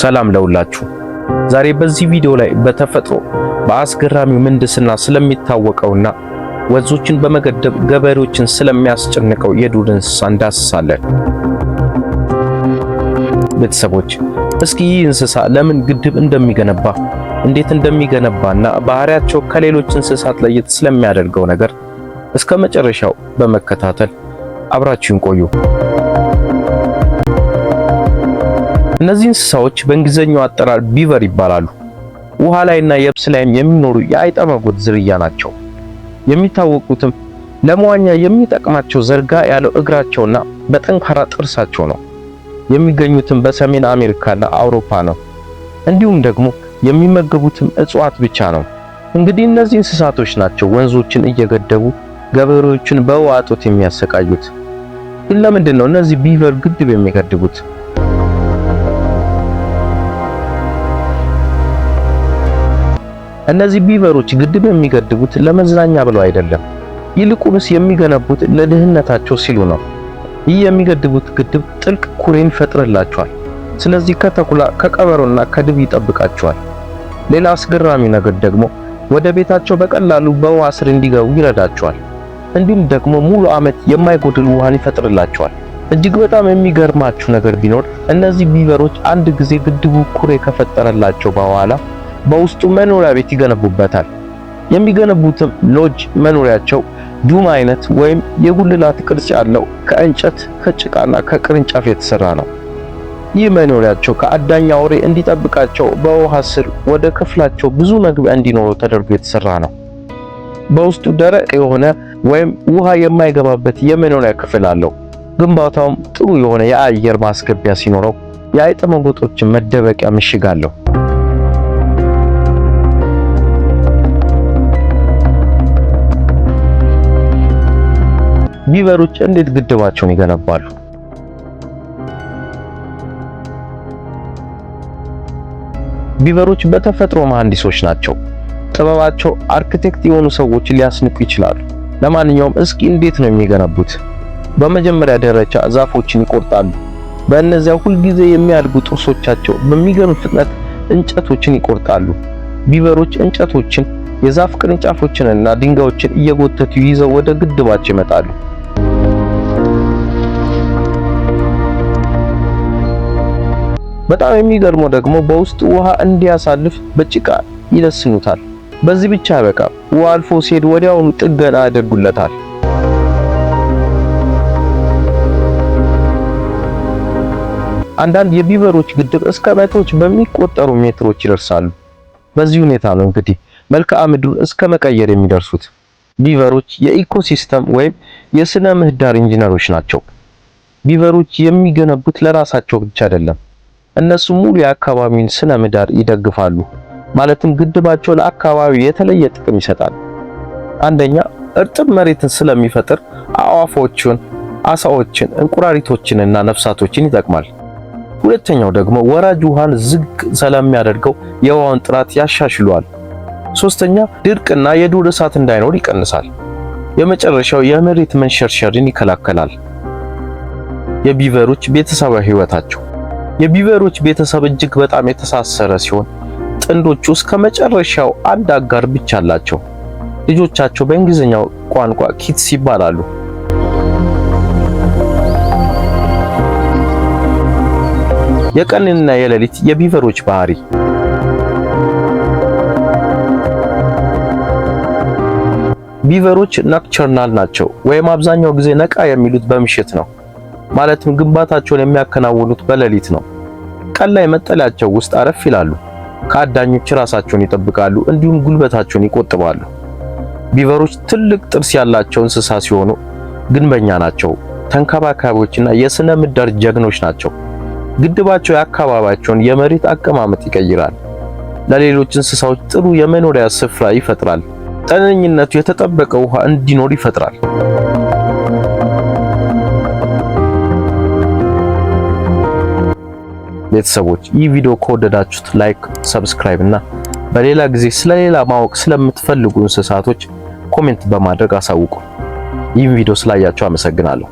ሰላም ለሁላችሁ። ዛሬ በዚህ ቪዲዮ ላይ በተፈጥሮ በአስገራሚው ምህንድስና ስለሚታወቀውና ወንዞችን በመገደብ ገበሬዎችን ስለሚያስጨንቀው የዱር እንስሳ እንዳስሳለን። ቤተሰቦች፣ እስኪ ይህ እንስሳ ለምን ግድብ እንደሚገነባ፣ እንዴት እንደሚገነባና ባህሪያቸው ከሌሎች እንስሳት ለየት ስለሚያደርገው ነገር እስከ መጨረሻው በመከታተል አብራችሁን ቆዩ። እነዚህ እንስሳዎች በእንግሊዝኛው አጠራር beaver ይባላሉ። ውሃ ላይና የብስ ላይም የሚኖሩ የአይጠመጎት ዝርያ ናቸው። የሚታወቁትም ለመዋኛ የሚጠቅማቸው ዘርጋ ያለው እግራቸውና በጠንካራ ጥርሳቸው ነው። የሚገኙትም በሰሜን አሜሪካና አውሮፓ ነው። እንዲሁም ደግሞ የሚመገቡትም እጽዋት ብቻ ነው። እንግዲህ እነዚህ እንስሳቶች ናቸው ወንዞችን እየገደቡ ገበሬዎችን በውሃ እጦት የሚያሰቃዩት። ግን ለምንድን ነው እነዚህ beaver ግድብ የሚገድቡት? እነዚህ beaver ኦች ግድብ የሚገድቡት ለመዝናኛ ብለው አይደለም። ይልቁንስ የሚገነቡት ለደህንነታቸው ሲሉ ነው። ይህ የሚገድቡት ግድብ ጥልቅ ኩሬን ይፈጥርላቸዋል። ስለዚህ ከተኩላ፣ ከቀበሮና ከድብ ይጠብቃቸዋል። ሌላ አስገራሚ ነገር ደግሞ ወደ ቤታቸው በቀላሉ በውሃ ስር እንዲገቡ ይረዳቸዋል። እንዲሁም ደግሞ ሙሉ ዓመት የማይጎድል ውሃን ይፈጥርላቸዋል። እጅግ በጣም የሚገርማችሁ ነገር ቢኖር እነዚህ beaver ኦች አንድ ጊዜ ግድቡ ኩሬ ከፈጠረላቸው በኋላ በውስጡ መኖሪያ ቤት ይገነቡበታል። የሚገነቡትም ሎጅ መኖሪያቸው dome አይነት ወይም የጉልላት ቅርጽ ያለው ከእንጨት፣ ከጭቃና ከቅርንጫፍ የተሰራ ነው። ይህ መኖሪያቸው ከአዳኝ አውሬ እንዲጠብቃቸው በውሃ ስር ወደ ክፍላቸው ብዙ መግቢያ እንዲኖረው ተደርጎ የተሰራ ነው። በውስጡ ደረቅ የሆነ ወይም ውሃ የማይገባበት የመኖሪያ ክፍል አለው። ግንባታውም ጥሩ የሆነ የአየር ማስገቢያ ሲኖረው የአይጥ መጎጦችን መደበቂያ ምሽግ አለው። Beaver ኦች እንዴት ግድባቸውን ይገነባሉ? Beaver ኦች በተፈጥሮ መሐንዲሶች ናቸው። ጥበባቸው አርክቴክት የሆኑ ሰዎች ሊያስንቁ ይችላሉ። ለማንኛውም እስኪ እንዴት ነው የሚገነቡት? በመጀመሪያ ደረጃ ዛፎችን ይቆርጣሉ። በእነዚያ ሁልጊዜ የሚያድጉ ጥርሶቻቸው በሚገርም ፍጥነት እንጨቶችን ይቆርጣሉ። Beaver ኦች እንጨቶችን፣ የዛፍ ቅርንጫፎችንና ድንጋዮችን እየጎተቱ ይዘው ወደ ግድባቸው ይመጣሉ። በጣም የሚገርመው ደግሞ በውስጡ ውሃ እንዲያሳልፍ በጭቃ ይለስኑታል። በዚህ ብቻ አይበቃም። ውሃ አልፎ ሲሄድ ወዲያውኑ ጥገና ያደርጉለታል። አንዳንድ የ beaver ኦች ግድብ እስከ መቶዎች በሚቆጠሩ ሜትሮች ይደርሳሉ። በዚህ ሁኔታ ነው እንግዲህ መልክዓ ምድሩን እስከ መቀየር የሚደርሱት። Beaver ኦች የ ecosystem ወይም የስነ ምህዳር ኢንጂነሮች ናቸው። Beaver ኦች የሚገነቡት ለራሳቸው ብቻ አይደለም። እነሱ ሙሉ የአካባቢውን ስነ ምህዳር ይደግፋሉ። ማለትም ግድባቸው ለአካባቢው የተለየ ጥቅም ይሰጣል። አንደኛ፣ እርጥብ መሬትን ስለሚፈጥር አዕዋፎችን፣ አሳዎችን፣ እንቁራሪቶችንና ነፍሳቶችን ይጠቅማል። ሁለተኛው ደግሞ ወራጅ ውሃን ዝግ ስለሚያደርገው የውሃውን ጥራት ያሻሽለዋል። ሶስተኛ፣ ድርቅና የዱር እሳት እንዳይኖር ይቀንሳል። የመጨረሻው የመሬት መንሸርሸርን ይከላከላል። የ beaver ኦች ቤተሰባዊ ህይወታቸው። የ beaver ኦች ቤተሰብ እጅግ በጣም የተሳሰረ ሲሆን ጥንዶቹ እስከ መጨረሻው አንድ አጋር ብቻ አላቸው። ልጆቻቸው በእንግሊዝኛው ቋንቋ kits ይባላሉ። የቀንና የሌሊት የ beaver ኦች ባህሪ። Beaver ኦች nocturnal ናቸው ወይም አብዛኛው ጊዜ ነቃ የሚሉት በምሽት ነው። ማለትም ግንባታቸውን የሚያከናውኑት በሌሊት ነው። ቀን ላይ መጠለያቸው ውስጥ አረፍ ይላሉ። ከአዳኞች ራሳቸውን ይጠብቃሉ፣ እንዲሁም ጉልበታቸውን ይቆጥባሉ። Beaver ኦች ትልቅ ጥርስ ያላቸው እንስሳ ሲሆኑ ግንበኛ ናቸው፣ ተንከባካቢዎችና የስነ ምህዳር ጀግኖች ናቸው። ግድባቸው የአካባቢያቸውን የመሬት አቀማመጥ ይቀይራል። ለሌሎች እንስሳዎች ጥሩ የመኖሪያ ስፍራ ይፈጥራል። ጤነኝነቱ የተጠበቀ ውሃ እንዲኖር ይፈጥራል። ቤተሰቦች፣ ይህ ቪዲዮ ከወደዳችሁት like፣ subscribe እና በሌላ ጊዜ ስለሌላ ማወቅ ስለምትፈልጉ እንስሳቶች comment በማድረግ አሳውቁ። ይህን ቪዲዮ ስላያችሁ አመሰግናለሁ።